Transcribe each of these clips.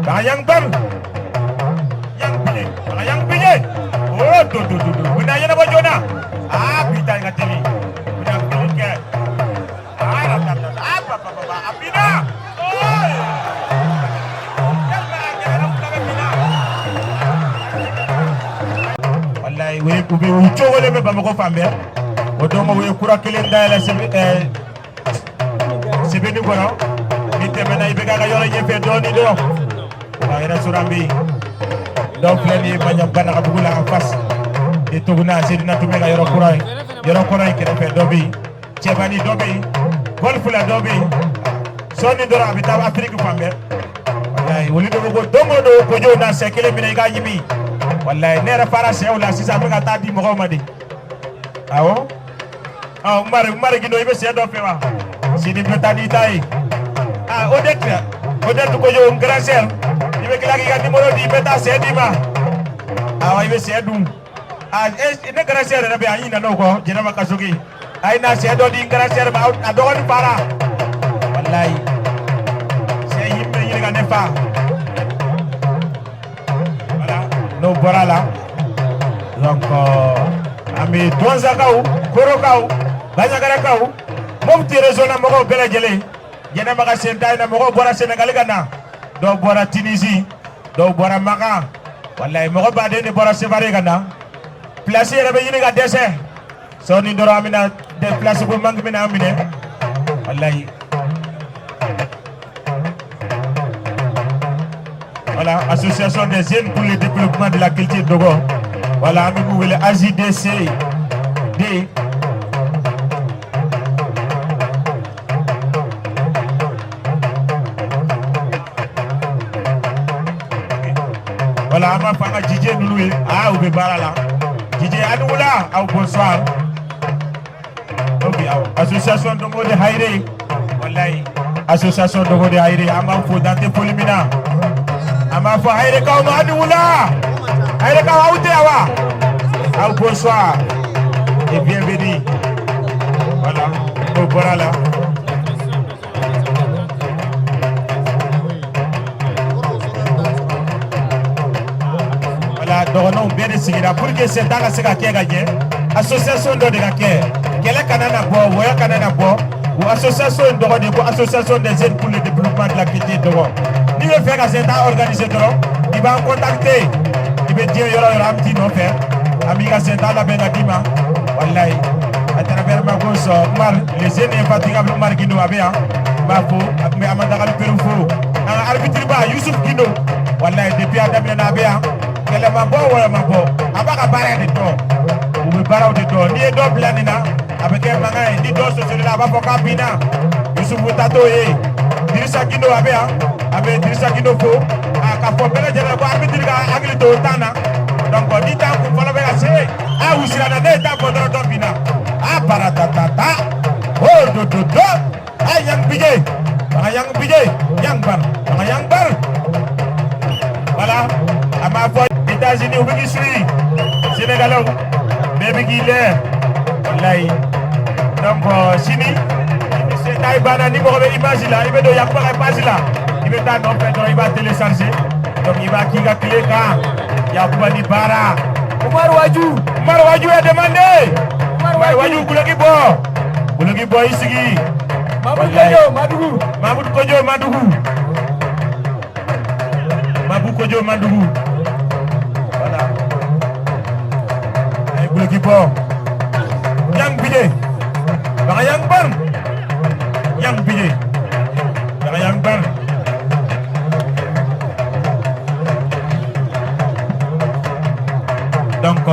Baka yang bar. Yang bije. Baka yang bije. Oh, do do do do. Bina ɲɛnabɔ joona. Aa, bi ta in ka teli. Bina fili kɛ. Aa, la la la. Aa, ba ba ba ba. A binna. Oye. Yalima a gɛlɛyara fila bɛ binna. Walayi, u ye u bɛ u cogolen bɛ Bamakɔ fan bɛɛ. O don u ye kura kelen dayɛlɛ sɛbɛn sɛbɛnni kɔnɔ. Ni tɛmɛna i bɛ k'a ka yɔrɔ ɲɛfɛ dɔɔni dɔrɔn. O ka restaurant bɛ yen. Dɔw filɛ nin ye Banakabugu la en face de Toguna Sedina tun bɛ ka yɔrɔ kura ye. Yɔrɔ kɔrɔ in kɛrɛfɛ dɔ bɛ yen. Cɛbani dɔ bɛ yen. Golf la dɔ bɛ yen. Sɔɔni dɔrɔn a bɛ taa Afiriki fan bɛɛ. Walayi, olu de ko ko don o don kojow na sɛ kelen minɛ i k'a ɲimi. Walayi, ne yɛrɛ fara sɛw la sisan, n bɛ ka taa di mɔgɔw ma de. Awɔ. Ɔ Umaru, Umaru Gindo, i bɛ sɛ dɔ fɛ wa? Sini bɛ taa n'i ta ye. Ah, Odette, Odette Kojo, n grand sœur, i bɛ tila k'i ka numéro di, n bɛ taa sɛ d'i ma. Awɔ, i bɛ sɛ dun. Ah, e ne grand sœur yɛrɛ bɛ yan, an ɲinɛna o kɔ, Jɛnɛba Kasoge. A ye na sɛ dɔ di n grand sœur ma, a dɔgɔnin fara. Walayi. Sɛ ɲimi bɛ ɲini ka ne fa. Voilà, n'o bɔra la. Donc, an bɛ Dɔnzakaw, Korokaw, Banjagarakaw, Mopti région na mɔgɔw bɛɛ lajɛlen. Jɛnɛba ka sen ta in na, mɔgɔw bɔra Sénégal ka na. Dɔw bɔra Tunisie, dɔw bɔra Makan. Walayi, mɔgɔ baden de bɔra Sevare ka na. Place yɛrɛ bɛ ɲini ka dɛsɛ. Sɔɔni dɔrɔn an bɛna place ko manque bɛna an minɛ. Walayi. Voilà, Association des jeunes pour le développement de la culture Dogon. Voilà, an bɛ mun wele AJDC D. Voilà, an b'a fɔ an ka DJ ninnu ye, aa u bɛ baara la. DJ a ni wula, aw bonsoir. Ok, awɔ. Association Dogo de Hayre. Walayi, Association Dogo de Hayre, an b'aw fo dan tɛ foli min na. An b'a fɔ Hayrekaw ma a ni wula. Hayrekaw aw tɛ yan wa? Aw bonsoir et bienvenue. Voilà, n'o bɔra la. Voilà, dɔgɔnɔw bɛɛ de sigira pour que sɛnta ka se ka kɛ ka ɲɛ. Association dɔ de ka kɛ. Kɛlɛ kana na bɔ, wɔyɔ kana na bɔ. O association in tɔgɔ de ye ko Association des jeunes pour le développement de la culture Dogon. N'i bɛ fɛ ka sɛnta organiser dɔrɔn, i b'an contacter. I bɛ diɲɛ yɔrɔ o yɔrɔ, an bɛ t'i nɔfɛ. An b'i ka sɛnta labɛn ka d'i ma. Walayi. À travers ma gauche, Umar, le jeune infatigable Umar Gindo a bɛ yan. N b'a fo, a tun bɛ Amadagali Peru fo. An ka arbitre ba Youssouf Gindo. Walayi, depuis a daminɛ na a bɛ yan. Kɛlɛ ma bɔ, wɔyɔ ma bɔ. A b'a ka baara de dɔn. U bɛ baaraw de dɔn. N'i ye dɔ bila nin na, a bɛ kɛ mankan ye. Ni dɔ sɔsɔli la, a b'a fɔ k'a binna. Yusufu ta t'o ye. Dirisa Gindo a bɛ yan. A bɛ Dirisa Gindo fo. A ka fɔ bɛɛ lajɛlen ko arbitre ka hakili to temps na. Donc ni temps kun fɔlɔ bɛ ka se, a u siranna, ne ye temps fɔ dɔrɔn dɔ binna. A baratatata. Oh do do do. A yang bije. Baka yang bije. Yang bar. Baka yang bar. Voilà. A m'a fɔ États-Unis u bɛ k'i suit. Sénégalais bɛɛ bɛ k'i lɛ. Walayi. Donc sini ni ta banna, ni mɔgɔ bɛ image la, i bɛ don Yakuba ka page la, i bɛ taa nɔfɛ dɔrɔn, i b'a télécharger. Donc i b'a k'i ka tile kan. Yakuba ni baara. Umar Waju. Umar Waju est demandé. Umar Waju, guloki bɔ. Guloki bɔ i sigi. Mamadou Kojo Madugu. Mamadou Kojo Madugu. Mabou Kojo Madugu. Voilà. Ay guloki bɔ. Yang bije. Baka yang bar. Yang bije. Baka yang bar. Donc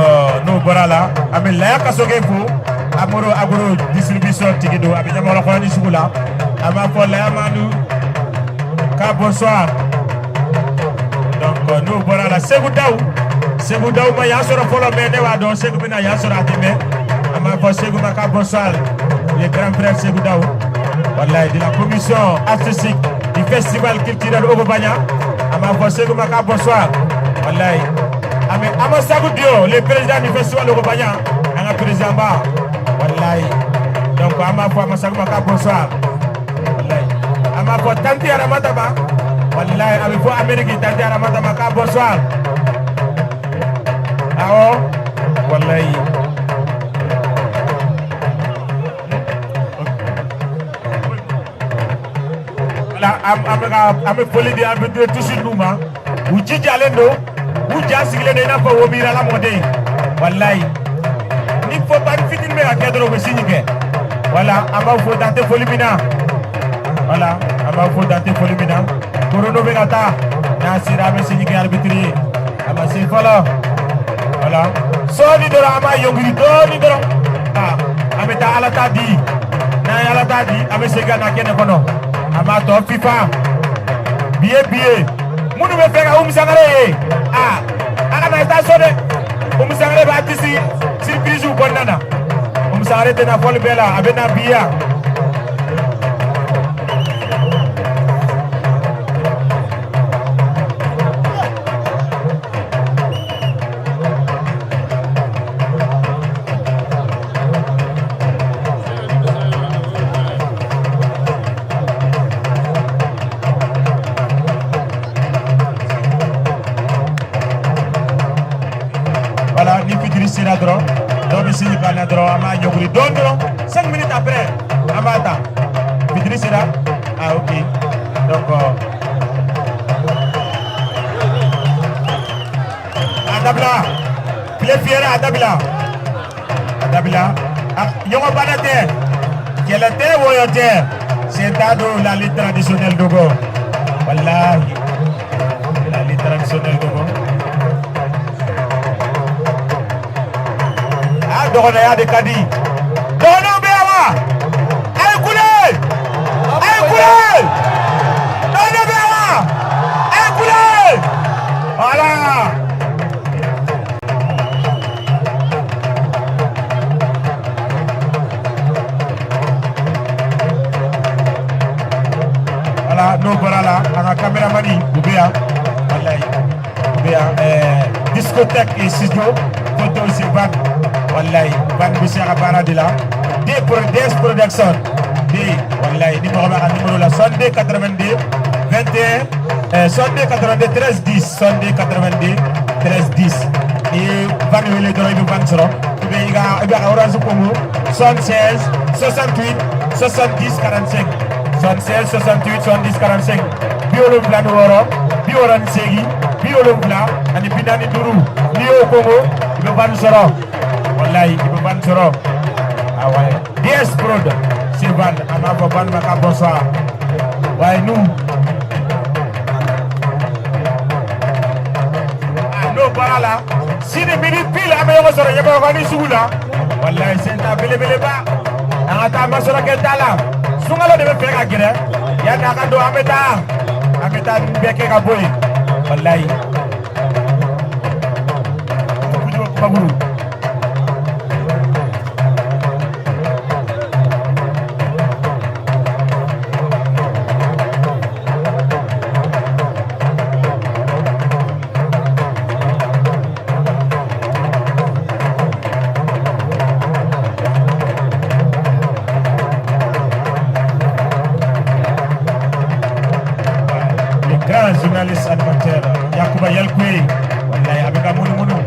n'o bɔra la, an bɛ Laya Kasoge fo. Amoro Agro distribution tigi don, a bɛ Ɲamakɔrɔ kɔnɔni sugu la. An b'a fɔ Laya Manu ka bonsoir. Donc n'o bɔra la, Segu Daw, Segu Daw ma yan sɔrɔ fɔlɔ, mais ne b'a dɔn Segu bɛna yan sɔrɔ, a tɛ mɛn. An b'a fɔ Segu ma ka bonsoir, le grand frère Segu Daw. Wallahi, de la commission artistique du festival culturel Ogobagna. An b'a fɔ Segu ma ka bonsoir. Wallahi. An bɛ Amasagu Dio, le président du festival Ogobagna, an ka président ba. Wallahi. Donc an b'a fɔ Amasagu ma ka bonsoir. Wallahi. An b'a fɔ tanti Aramata ma. Walayi, a bɛ fɔ Amérique, tantie Aramata ma k'a bonsoir. Awɔ, walayi. Voilà, an bɛ ka an bɛ foli di an bɛ tusi d'u ma. U jijalen don, u ja sigilen don i n'a fɔ wobirala mɔden. Walayi, ni fɔ bari fitinin bɛ ka kɛ dɔrɔn, u bɛ signe kɛ. Voilà, an b'aw fo dan tɛ foli min na. Voilà, an b'aw fo dan tɛ foli min na. Chrono bɛ ka taa, n'a sera, an bɛ signe kɛ arbitre ye. A ma se fɔlɔ. Voilà, sɔɔni dɔrɔn an b'a yɔngiri dɔɔni dɔrɔn. Ah, an bɛ taa Ala ta di. N'an ye Ala ta di, an bɛ segin ka na kɛnɛ kɔnɔ. An b'a tɔ FIFA. Bi ye bi ye. Minnu bɛ fɛ ka Umu Sangare ye, ah, a kana taa so dɛ. Umu Sangare b'a disi surprise kɔnɔna na. Umu Sangare tɛna fɔli bɛɛ la, a bɛ na bi yan. Voilà, ni fitiri sera dɔrɔn, dɔw bɛ signe k'an na dɔrɔn, an b'a ɲɔgiri dɔɔni dɔrɔn. 5 minutes après, an b'a ta. Fitiri sera. Ah, ok. Donc, a dabila. Tile fiyɛra, a dabila. A dabila. A ɲɔgɔn bana tɛ. Kɛlɛ tɛ, wɔyɔ tɛ. Sen t'a don la lutte traditionnelle dogo. Wallahi. La lutte traditionnelle dogo. A dɔgɔnɔya de ka di. Dɔgɔnɔw bɛ yan wa? A ye kule! A ye kule! Dɔgɔnɔw bɛ yan wa? A ye kule! Voilà. Voilà, n'o bɔra la, an ka caméraman u bɛ yan. Walayi, u bɛ yan. Discothèque et studio photo, c'est Van. Walayi, Van bɛ se a ka baara de la. D Pro DS Production D. Walayi, ni mɔgɔ b'a ka numéro la, 62 82 21, 62 82 13 10, 62 82 13 10. N'i ye Van wele dɔrɔn, i bɛ Van sɔrɔ. Ou bien i ka i b'a ka Orange Congo, 76 68 70 45, 76 68 70 45, 76 68 70 45. N'i y'o kongo, i bɛ Van sɔrɔ. Walayi, i bɛ Van sɔrɔ. Ah ouais, DS Prod, c'est Van. An b'a fɔ Van ma ka bonsoir. Waaye nous, ah, n'o bɔra la, sini midi pile, an bɛ ɲɔgɔn sɔrɔ Ɲɛbakɔrɔni sugu la. Walayi, sen ta belebeleba. An ka taa masɔrɔkɛ da la. Sunkalo de bɛ fɛ ka gɛrɛ. Yanni a ka don, an bɛ taa nin bɛɛ kɛ ka bɔ yen. Walayi, Kujuba Kubakuru. Le grand journaliste animateur Yakuba Yalkoué, wallahi, a bɛ ka munumunu,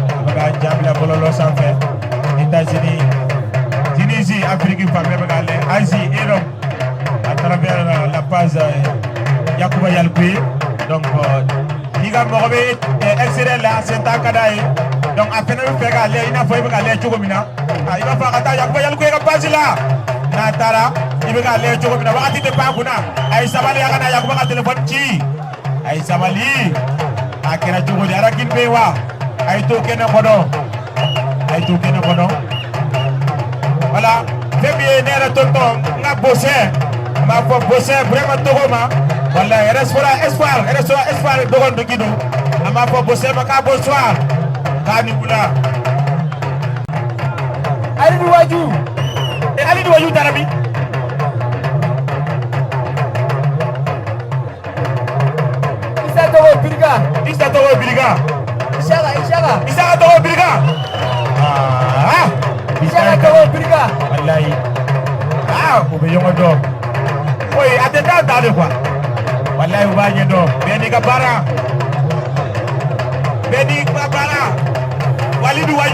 a bɛ ka ja bila bɔlɔlɔ sanfɛ. États-Unis, Tunisie, Afrique fan bɛɛ bɛ k'a lajɛ, Asie, Europe, à travers la page Yakuba Yalkoué. Donc n'i ka mɔgɔ bɛ extérieur la, sen t'a ka d'a ye, donc a fɛnɛ bɛ fɛ k'a lajɛ i n'a fɔ i bɛ k'a lajɛ cogo min na, i b'a fɔ a ka taa Yakuba Yalkoué ka page la. N'a taara, i bɛ k'a lajɛ cogo min na, wagati tɛ ban a kunna. A ye sabali, a ka na Yakuba ka téléphone ci. A ye sabali, a kɛra cogo di? Arakini bɛ yen wa? A ye to kɛnɛ kɔnɔ, a ye to kɛnɛ kɔnɔ. Voilà, fɛn min ye ne yɛrɛ tonton, n ka bosɛn, n b'a fɔ bosɛn Burama Togo ma. Walayi, restaurant Espoir, restaurant Espoir dɔgɔnin don. An b'a fɔ bosɛn ma k'a bonsoir, k'a ni wula. Alidu Waju. E, Alidu Waju taara min? Isa Togo Biriga. Isa Togo Biriga. Isaka, Isaka. Isaka Togo Biriga. Ah, Isaka Togo Biriga. Walayi, ah, u bɛ ɲɔgɔn dɔn. Oye, a tɛ taa ta de quoi. Walayi, u b'a ɲɛdɔn. Bɛɛ n'i ka baara, bɛɛ n'i ka baara. Walidu Waju.